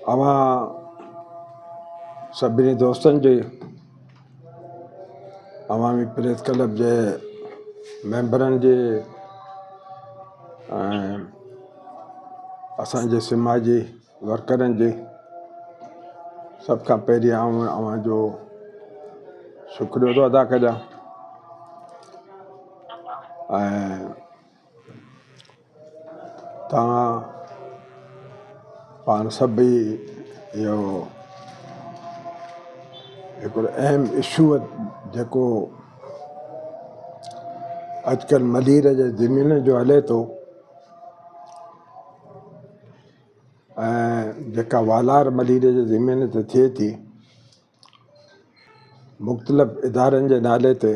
اوهان سڀني دوستن جي عوامي پريس ڪلب جي ميمبرن جي ۽ اسانجي سماجي ورڪرن جي سڀ کان پهرين آئون اوهان جو شڪريو ٿو ادا ڪريان ۽ توهان پاڻ سڀئي اهو هڪڙو اهم اشو جيڪو اڄڪلهه ملير جي زمين جو هلي ٿو ۽ جيڪا والار ملير جي زمين تي ٿئي ٿي مختلف ادارن جي نالي تي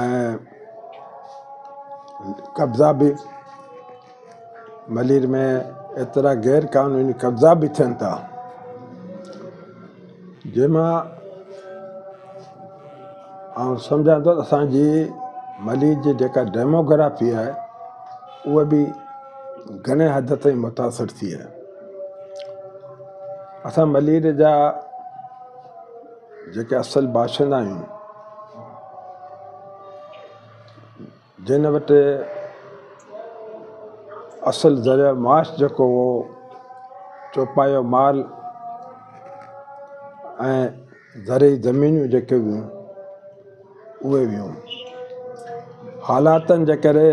۽ قبضا به ملير ۾ ايترا غير قانوني قبضا به ٿين ٿا جنهن مان آئون سمجهان ٿو اسانجي ملير جي جيڪا ڊيموگرافي آهي اها به گهڻي حد تائين متاثر ٿي آهي. اسان ملير جا جيڪي اصل باشندا آهيون جن وٽ اصل ذريعو معاش جيڪو هو چوپايو مال ۽ زرعي زمينون جيڪي هيون اهي ويون. حالاتن جي ڪري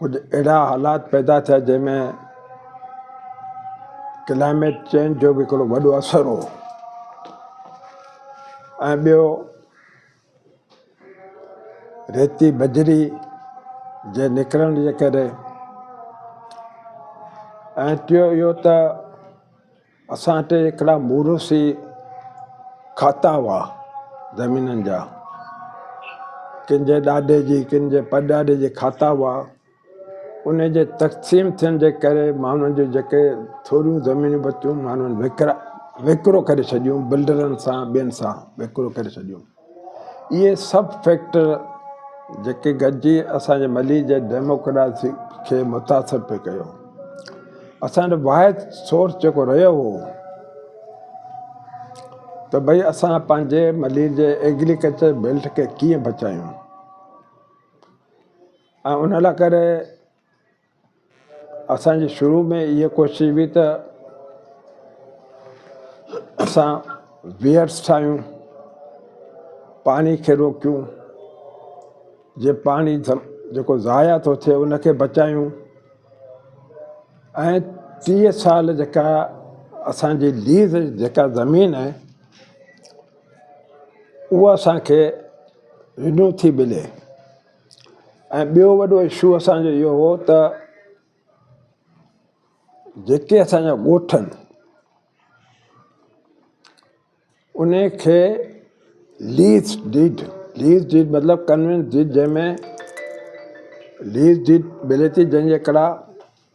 ڪجهه اهڙا حالات پيدا ٿيا جنهن ۾ ڪلائميٽ چينج جو به هڪڙو وڏو اثر هو ۽ ٻيو ريتي بجري جي نڪرڻ جي ڪري ۽ ٽيون اهو ته اسان وٽ هڪڙا موروثي کاتا هئا زمينن جا ڪن جي ڏاڏي جي ڪن جي پڙڏاڏي جي کاتا هئا ان جي تقسيم ٿيڻ جي ڪري ماڻهن جون جيڪي ٿوريون زمينون بچيون ماڻهن وڪرا وڪرو ڪري ڇڏيون بلڊرن سان ٻين سان وڪرو ڪري ڇڏيون اهي سڀ فيڪٽر جيڪي گڏجي اسان جي ملي جي ڊيموڪراسي کي متاثر پئي ڪيو. اسان جو واحد سورس جيڪو رهيو هو ته ڀئي اسان پنهنجي ملير جي ايگريڪلچر بيلٽ کي ڪيئن بچايون ۽ ان لاء ڪري اسانجي شروع ۾ اها ڪوشش هئي ته اسان ويئرس ٺاهيون پاڻي کي روڪيون جي پاڻي جيڪو ضايع ٿو ٿئي ان کي بچايون ۽ 30 سال جيڪا اسانجي ليز جيڪا زمين آهي اها اسانکي رينيو ٿي ملي ۽ ٻيو وڏو اشو اسانجو اهو هو ته جيڪي اسانجا ڳوٺ آهن ان کي ليز ڊيڊ ليز ڊيڊ مطلب ڪنوينس ڊيڊ جنهن ۾ ليز ڊيڊ ملي ٿي جنهن جي ڪرا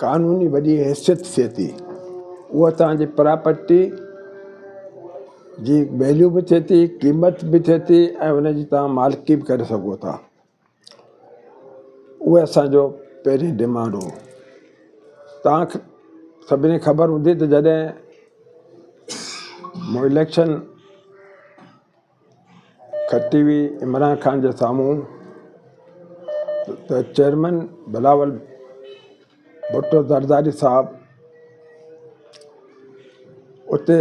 قانوني وڏي حيثيت ٿئي ٿي اها توهان جي پراپرٽي جي ويليو به ٿئي ٿي قيمت به ٿئي ٿي ۽ ان جي توهان مالڪي به ڪري سگهو ٿا اهي اسانجو پهرين ڊمانڊ هو توهان کي سڀني کي خبر هوندي ته جڏهن مون اليڪشن کٽي هئي عمران خان جي سامهون ته چيئرمين بلاول ڀٽو زرداري صاحب اتي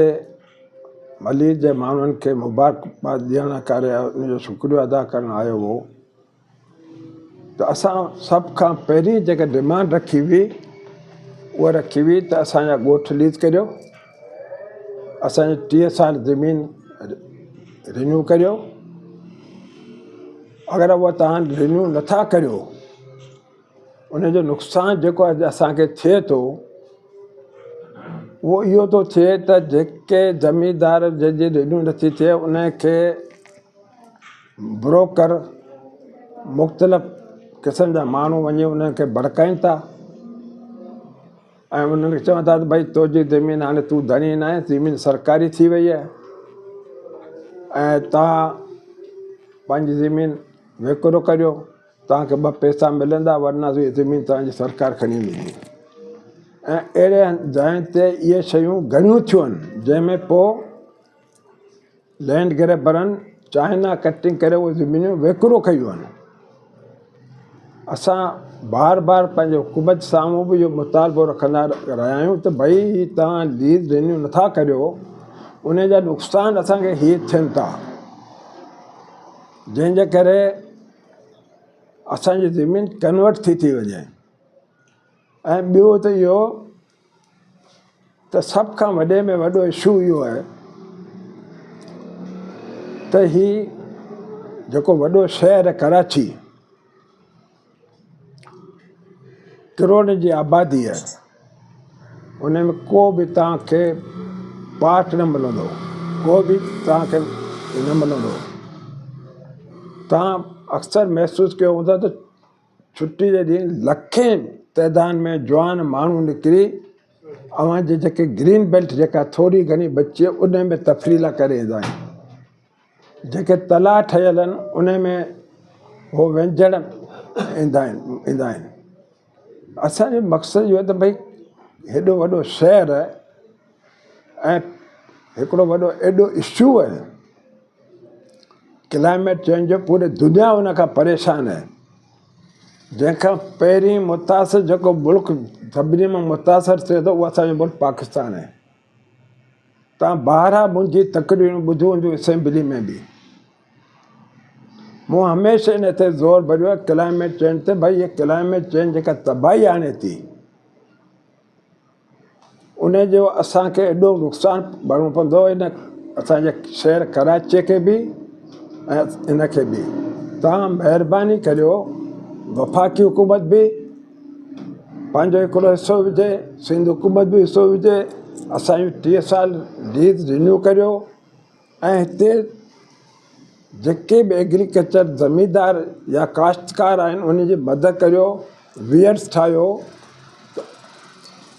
ملير جي ماڻهن کي مبارڪباد ڏيڻ ڪري ان جو شڪريو ادا ڪرڻ آيو هو ته اسان سڀ کان پهرين جيڪا ڊمانڊ رکي هئي اها رکي هئي ته اسانجا ڳوٺ ليز ڪريو اسانجي 30 سال زمين رينيو ڪريو اگر اها توهان رينيو نٿا ڪريو ان جو نقصان جيڪو اڄ اسانکي ٿئي ٿو اهو اهو ٿو ٿئي ته جيڪي زميندار جنهن جي رينيو نٿي ٿئي ان کي بروڪر مختلف قسم جا ماڻهو وڃي انهن کي ڀڙڪائين ٿا ۽ انهن کي چون ٿا ته ڀئي تنهنجي زمين هاڻي تون ڌڻي نه آهين زمين سرڪاري ٿي وئي آهي ۽ توهان پنهنجي زمين وڪرو ڪريو توهان کي ٻه پئسا ملندا ورنه اهي زمين توهان جي سرڪار کڻي ويندي ۽ اهڙي جاين تي اهي شيون گهڻيون ٿيون آهن جنهن ۾ پوء لينڊ گريبرن چائنا ڪٽنگ ڪري اهي زمينون وڪرو ڪيون آهن اسان بار بار پنهنجي حڪومت سامهون به اهو مطالبو رکندا رهيا آهيون ته ڀئي هي توهان ليز رينيو نٿا ڪريو ان جا نقصان اسانکي هي ٿين ٿا جنهن جي ڪري اسانجي زمين ڪنورٽ ٿي ٿي وڃي ۽ ٻيو ته اهو ته سڀ کان وڏي ۾ وڏو اشو اهو آهي ته هي جيڪو وڏو شهر آهي ڪراچي ڪروڙن جي آبادي آهي ان ۾ ڪو به توهان کي پارڪ نه ملندو ڪو به توهان کي نه ملندو توهان اڪثر محسوس ڪيو هوندو ته ڇٽي جي ڏينهن لکين تعداد ۾ جوان ماڻهو نڪري اوهان جي جيڪي گرين بيلٽ جيڪا ٿوري گهڻي بچي ان ۾ تفريح لاء ڪري ايندا آهن جيڪي تلاء ٺهيل آهن ان ۾ هو وهنجڻ ايندا آهن ايندا آهن اسانجو مقصد اهو آهي ته ڀئي هيڏو وڏو شهر ۽ هڪڙو وڏو ايڏو اشو آهي ڪلائميٽ چينج جو پوري دنيا ان کان پريشان آهي جنهن کان پهرين متاثر جيڪو ملڪ سڀني مان متاثر ٿئي ٿو اهو اسانجو ملڪ پاڪستان آهي تان بارها منهنجي تقريرون ٻڌيون هونديون اسيمبلي ۾ به مون هميشه ان تي زور ڀريو آهي ڪلائميٽ چينج تي ڀئي هي ڪلائميٽ چينج جيڪا تباهي آڻي ٿي ان جو اسان کي ايڏو نقصان ڀرڻو پوندو ان اسان جي شهر ڪراچيء کي به ۽ ان کي به توهان مهرباني ڪريو وفاقي حڪومت به پنهنجو هڪڙو حصو وجهي سنڌ حڪومت به حصو وجهي اسان جون 30 سال ليز رينيو ڪريو ۽ هتي جيڪي به ايگريڪلچر زميندار يا ڪاشتڪار آهن ان جي مدد ڪريو ويئرس ٺاهيو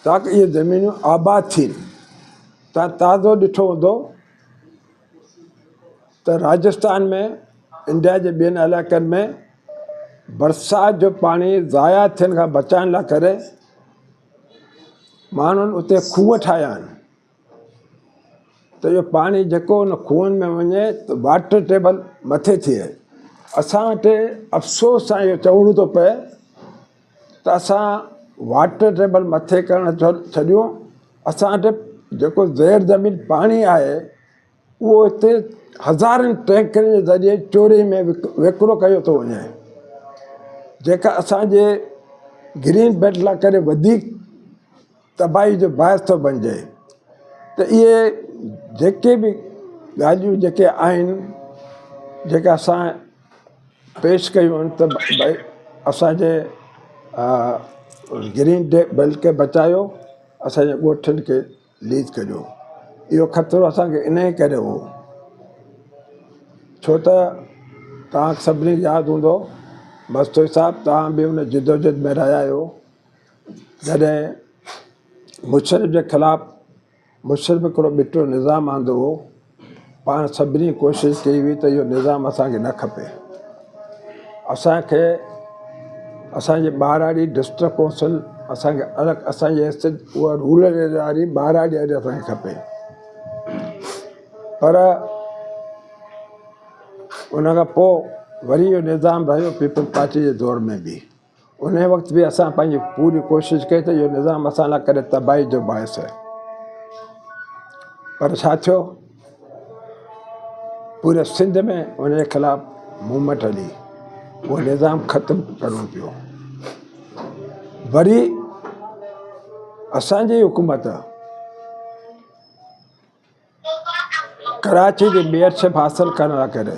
تاڪه اهي زمينون آباد ٿين توهان تازو ڏٺو هوندو ته راجسٿان ۾ انڊيا جي ٻين علائقن ۾ برسات جو پاڻي ضايع ٿيڻ کان بچائڻ لاءِ ڪري ماڻهن اتي کوهه ٺاهيا آهن ته اهو پاڻي جيڪو ان کوهن ۾ وڃي ته واٽر ٽيبل مٿي ٿئي اسان وٽ افسوس سان اهو چوڻو ٿو پئي ته اسان واٽر ٽيبل مٿي ڪرڻ ڇڏيون اسان وٽ جيڪو زير زمين پاڻي آهي اهو هتي هزارن ٽينڪرن جي ذريعي چوري ۾ وڪرو ڪيو ٿو وڃي جيڪا اسانجي گرين بيلٽ لاءِ ڪري وڌيڪ تباهي جو باعث ٿو بڻجي ته اهي جيڪي به ڳالهيون جيڪي آهن جيڪا اسان پيش ڪيون آهن ته ڀئي اسانجي گرين بيلٽ کي بچايو اسانجي ڳوٺن کي ليز ڪجو اهو خطرو اسانکي ان جي ڪري هو ڇو ته توهان سڀني کي ياد هوندو مستوئي صاحب توهان به ان جدوجهد ۾ رهيا آهيو جڏهن مشرف جي خلاف مشرف هڪڙو ٻٽو نظام آندو هو پاڻ سڀني ڪوشش ڪئي هئي ته اهو نظام اسانکي نه کپي اسانکي اسانجي ٻهراڙي ڊسٽرڪٽ ڪائونسل اسانکي الڳ اسانجي اها رورل ايريا واري ٻهراڙي واري اسانکي کپي پر ان کان پوءِ وري اهو نظام رهيو پيپلز پارٽي جي دور ۾ به انهيء وقت به اسان پنهنجي پوري ڪوشش ڪئي ته اهو نظام اسان لاء ڪڏهن تباهي جو باعث آهي پر ڇا ٿيو پوري سنڌ ۾ ان جي خلاف موومينٽ هلي اهو نظام ختم ڪرڻو پيو وري اسانجي حڪومت ڪراچي جي ميئرشپ حاصل ڪرڻ لاءِ ڪري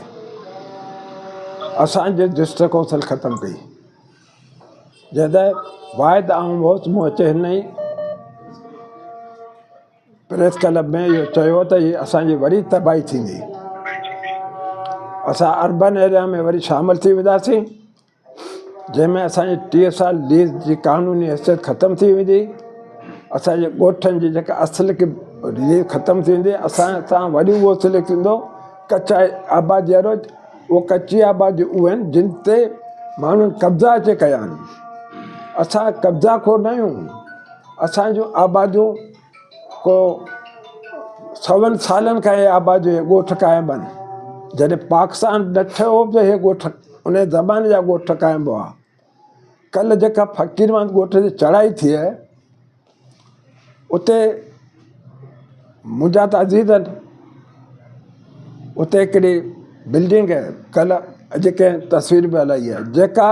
اسان جي ڊسٽرڪٽ ڪائونسل ختم ڪئي جڏهن ته واحد آئون هوس مون اچي هن ئي پريس ڪلب ۾ اهو چيو ته هي اسان جي وري تباهي ٿيندي اسان اربن ايريا ۾ وري شامل ٿي وينداسين جنهن ۾ اسان جي 30 سال ليز جي قانوني حيثيت ختم ٿي ويندي اسان جي ڳوٺن جي جيڪا اصل ليز ختم ٿي ويندي اسان سان وري اهو سلوڪ ٿيندو ڪچا آبادي وارو اهو ڪچي آبادي اهي آهن جن تي ماڻهن قبضا اچي ڪيا آهن. اسان قبضا خور نه آهيون. اسان جون آباديون ڪو سون سالن کان اهي آباديون اهي ڳوٺ قائم آهن. جڏهن پاڪستان نه ٺهيو هو ته اهي ڳوٺ ان زماني جا ڳوٺ قائم هئا. ڪلهه جيڪا فقير محمد ڳوٺ جي چڙهائي ٿي آهي اتي منهنجا ته عزيز آهن اتي هڪڙي بلڊنگ آهي ڪلهه اڄ ڪنهن تصوير به هلائي آهي جيڪا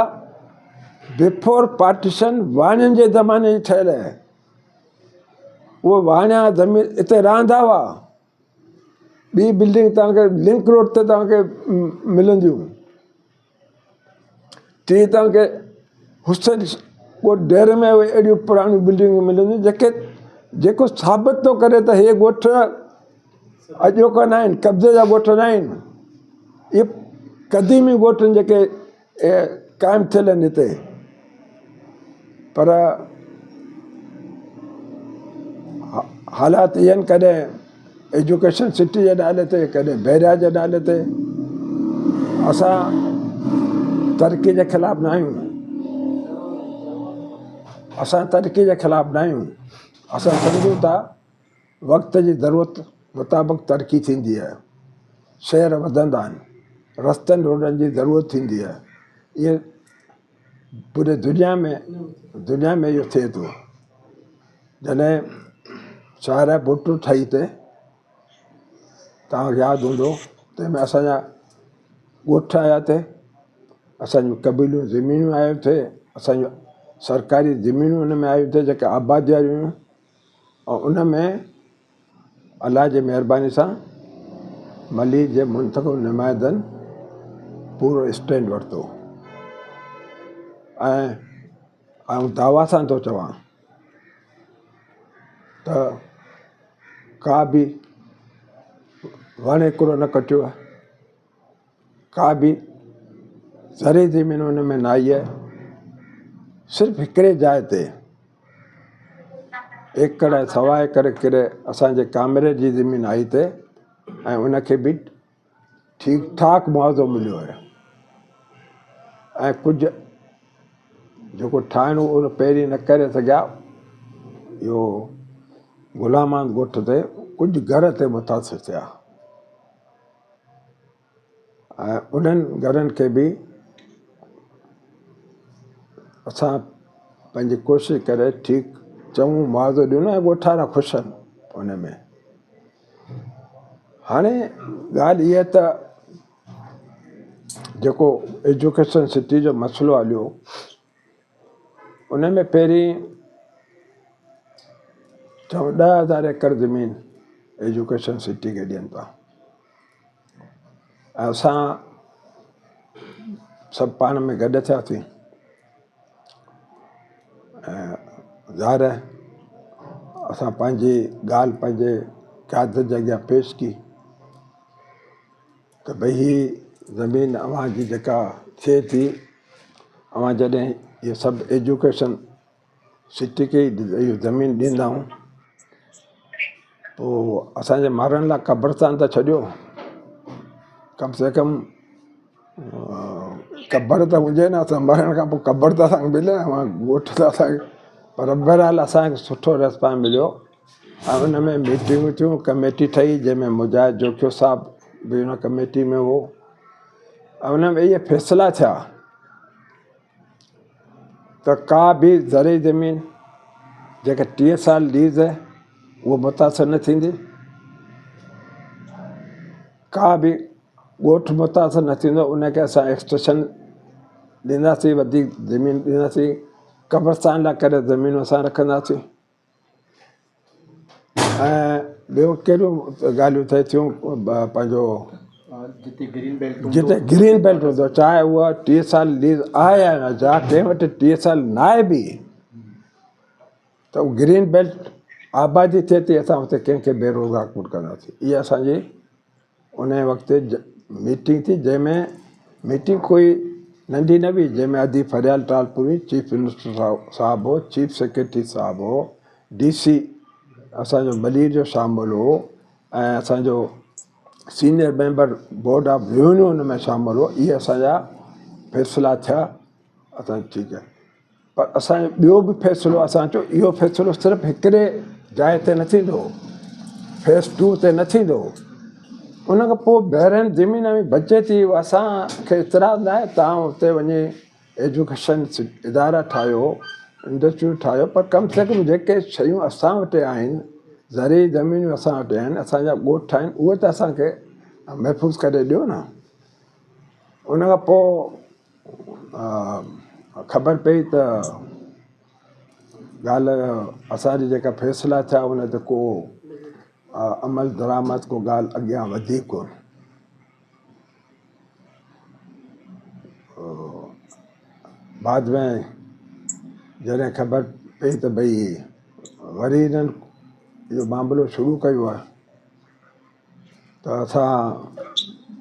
بفور پارٽيشن واڻين جي زماني جي ٺهيل آهي اهي واڻيا زمين اتي رهندا هئا ٻي بلڊنگ توهان کي لنڪ روڊ تي توهان کي ملنديون ٽي توهان کي حسين ڳوٺ ڊيري ۾ اهي اهڙيون پراڻيون بلڊنگون ملنديون جيڪي جيڪو ثابت ٿو ڪري ته هي ڳوٺ اڄوڪا نه آهن قبضي جا ڳوٺ نه آهن اهي قديمي ڳوٺ آهن جيڪي قائم ٿيل آهن هتي پر حالات اهي آهن ڪڏهن ايجوڪيشن سٽي جي نالي تي ڪڏهن بحريا جي نالي تي اسان ترقي جي خلاف نه آهيون اسان ترقي جي خلاف نه آهيون اسان سمجهون ٿا وقت جي ضرورت مطابق ترقي ٿيندي آهي شهر وڌندا آهن رستن روڊن جي ضرورت ٿيندي آهي اهي پوري دنيا ۾ دنيا ۾ اهو ٿئي ٿو جڏهن شاهراهه ڀٽو ٺهي تي توهان کي ياد هوندو تنهن ۾ اسانجا ڳوٺ آيا ٿي اسانجون قبيلون زمينون آيون ٿي اسانجون سرڪاري زمينون ان ۾ آيون ٿي جيڪي آبادي واريون هيون ۽ ان ۾ الله جي مهرباني سان ملير جي منتخب نمائندن پورو اسٽينڊ ورتو ۽ آئون دعويٰ سان ٿو چوان ته ڪا به وڻ هڪڙو نه ڪٽيو آهي ڪا به زرعي زمين ان ۾ نه آئي آهي صرف هڪڙي جاء تي ايڪڙ ۽ سوا ايڪڙ ڪري اسانجي ڪامريڊ جي زمين آئي تي ۽ ان کي به ٺيڪ ٺاڪ معاوضو مليو آهي ۽ ڪجهه جيڪو ٺاهڻو هو اهو پهرين نه ڪري سگهيا اهو غلامان ڳوٺ تي ڪجهه گهر تي متاثر ٿيا ۽ انهن گهرن کي به اسان پنهنجي ڪوشش ڪري ٺيڪ چڱو معاوضو ڏنو ۽ ڳوٺ وارا خوش آهن ان ۾ هاڻي ڳالهه اها ته جيڪو ايجوڪيشن سٽي جو مسئلو هليو ان ۾ پهرين چئو 10,000 ايڪڙ زمين ايجوڪيشن سٽي کي ڏين ٿا ۽ اسان سڀ پاڻ ۾ گڏ ٿياسين ۽ ظاهر آهي اسان پنهنجي ڳالهه پنهنجي قيادت جي اڳيان پيش ڪئي ته ڀئي هي زمين اوهان جي جيڪا ٿئي ٿي اوهان جڏهن اهي سڀ ايجوڪيشن سٽي کي اهو زمين ڏيندا آهيون پوء اسانجي مرڻ لاءِ قبرستان ته ڇڏيو ڪم سي ڪم قبر ته هجي نه اسان مرڻ کان پوءِ قبر ته اسان کي ملي ڳوٺ ته اسان کي پر بهرحال اسان کي سٺو ريسپانس مليو ۽ ان ۾ ميٽنگون ٿيون ڪميٽي ٺهي جنهن ۾ مجاهد جوکيو صاحب به ان ڪميٽي ۾ هو ۽ ان ۾ اهي فيصلا ٿيا ته ڪا به زرعي زمين جيڪا 30 سال ليز آهي اها متاثر نه ٿيندي ڪا به ڳوٺ متاثر نه ٿيندو ان کي اسان ايڪسٽينشن ڏينداسين وڌيڪ زمين ڏينداسين قبرستان لاءِ ڪري زمين اسان رکنداسين ۽ ٻيو ڪهڙيون ڳالهيون ٿئي ٿيون پنهنجو جتي گرين بيلٽ جتي گرين بيلٽ هوندو چاهي اها 30 سال ليز آهي يا نه جا ڪنهن وٽ 30 سال نه آهي به ته اهو گرين بيلٽ آبادي ٿئي ٿي اسان اتي ڪنهن کي بيروزگار ڪونه ڪنداسين اها اسانجي ان وقت ميٽنگ ٿي جنهن ۾ ميٽنگ ڪوئي ننڍي نه هئي جنهن ۾ ادي فريال ٽالپوري چيف منسٽر صاحب هو چيف سيڪريٽري صاحب هو ڊي سي اسانجو ملير جو شامل هو ۽ اسانجو Senior member board of revenue ان ۾ شامل هو. اهي اسان جا فيصلا ٿيا اسان ٺيڪ آهي پر اسانجو ٻيو به فيصلو اسان چيو اهو فيصلو صرف هڪڙي جاء تي نه ٿيندو، فيز ٽو تي نه ٿيندو. ان کان پوء بحرين زمين ۾ بچي ٿي، اسانکي اعتراض نه آهي توهان اتي وڃي ايجوڪيشن ادارا ٺاهيو، انڊسٽريون ٺاهيو، پر ڪم سي ڪم جيڪي شيون اسان وٽ آهن، زرعي زمينون اسان وٽ آهن، اسان جا ڳوٺ آهن، اهي ته اسان کي محفوظ ڪري ڏيو نه. ان کان پوء خبر پئي ته ڳالهه اسان جي جيڪا فيصلا ٿيا ان تي ڪو عمل درآمد ڪو ڳالهه اڳيان وڌي ڪونه. بعد ۾ جڏهن خبر پئي ته ڀئي وري هنن اهو معاملو شروع ڪيو آهي ته اسان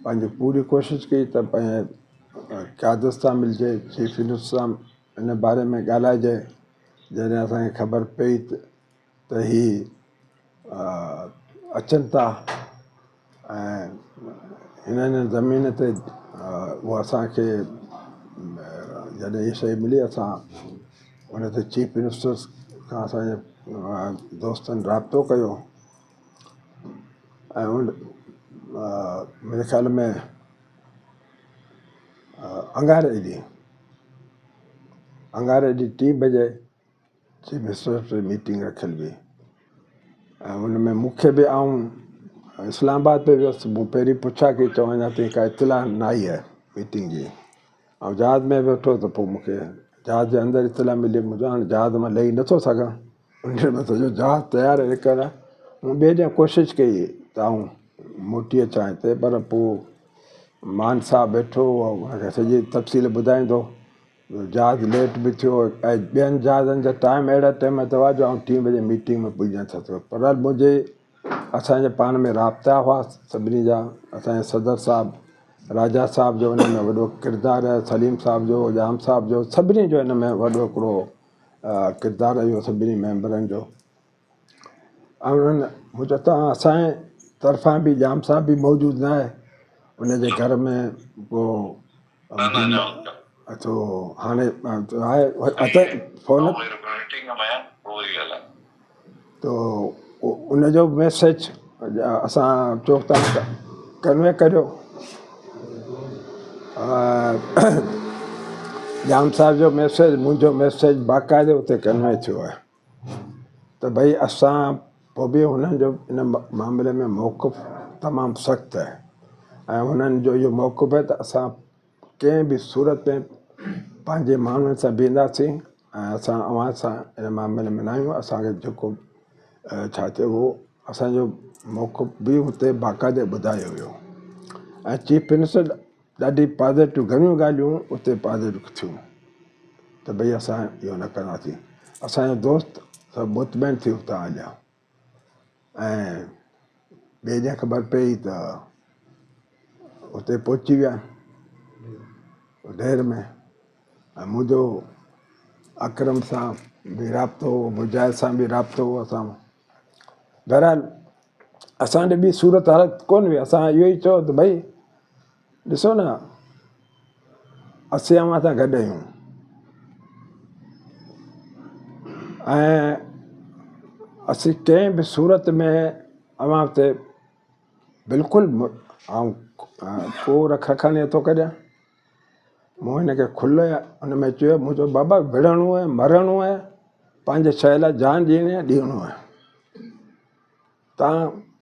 پنهنجي پوري ڪوشش ڪئي ته پنهنجي قيادت سان ملجي، چيف منسٽر سان ان باري ۾ ڳالهائجي. جڏهن اسان کي خبر پئي ته هي اچن ٿا ۽ هنن زمين تي اهو اسان کي جڏهن هي شيء ملي اسان ان تي چيف منسٽر کان اسان جي دوستن رابطو ڪيو ۽ ان منهنجي خيال ۾ اڱاري ڏينهن اڱاري ڏينهن ٽين بجي چيف منسٽر جي ميٽنگ رکيل هئي ۽ ان ۾ مون کي به آئون اسلام آباد پئي ويس مون پهرين پڇا ڪئي چون اڃا تائين ڪا اطلاع نه آئي آهي ميٽنگ جي آئون جهاز ۾ ويٺو ته پوء مون کي جهاز جي اندر اطلاع ملي مون چيو هاڻي جهاز مان لهي نٿو سگهان ان ۾ سڄو جهاز تيار آهي نڪرڻ لاء مون ٻئي ڏينهن ڪوشش ڪئي ته آئون موٽي اچان هتي پر پوء مان صاحب ويٺو هو ان کي سڄي تفصيل ٻڌائيندو جهاز ليٽ به ٿيو ۽ ٻين جهازن جا ٽائيم اهڙا ٽائيم تي هئا جو آئون ٽين بجي ميٽنگ ۾ پڄي نه سگهيس پر منهنجي اسانجا پاڻ ۾ رابطا هئا سڀني جا اسانجي صدر صاحب راجا صاحب جو ان ۾ وڏو ڪردار آهي سليم صاحب جو ڄام صاحب جو سڀني جو ان ۾ وڏو هڪڙو ڪردار اهو سڀني ميمبرن جو ۽ انهن مون چيو ته اسانجي طرفان به ڄام صاحب به موجود نه آهي ان جي گهر ۾ پوء اڇو هاڻي آهي فون تو ان جو ميسيج اسان چيو ته ڪنوي ڪريو ڄام صاحب جو ميسيج منهنجو ميسيج باقاعدي اتي ڪنوي ٿيو آهي ته ڀئي اسان پوء به هنن جو ان معاملي ۾ موقف تمام سخت آهي ۽ هنن جو اهو موقف آهي ته اسان ڪنهن به صورت ۾ پنهنجي ماڻهن سان بيهنداسين ۽ اسان اوهان سان ان معاملي ۾ نه آهيون اسانکي جيڪو ڇا چئبو اسانجو موقف به هتي باقاعدي ٻڌايو ويو ۽ چيف منسٽر ڏاڍي پازيٽو گهڻيون ڳالهيون اتي پازيٽو ٿيون ته ڀئي اسان اهو نه ڪنداسين. اسان جا دوست سڀ مطمئن ٿي اتان هليا ۽ ٻئي ڏينهن خبر پئي ته اتي پهچي ويا ڊير ۾ ۽ منهنجو اڪرم سان به رابطو هو مجاهد سان به رابطو هو اسان بهرحال اسان ڏي ٻي صورت حالت ڪونه هئي اسان اهو ئي چيو ته ڀئي ڏسو نه اسين اوهان سان گڏ آهيون ۽ اسين ڪنهن به صورت ۾ اوهان تي بلڪل آئون ڪو رک رکاءُ نٿو ڪريان. مون هن کي کل ان ۾ چيو، مون چيو بابا وڙهڻو آهي مرڻو آهي پنهنجي شيء لاء جان ڏيڻي آهي ڏيڻو آهي. تان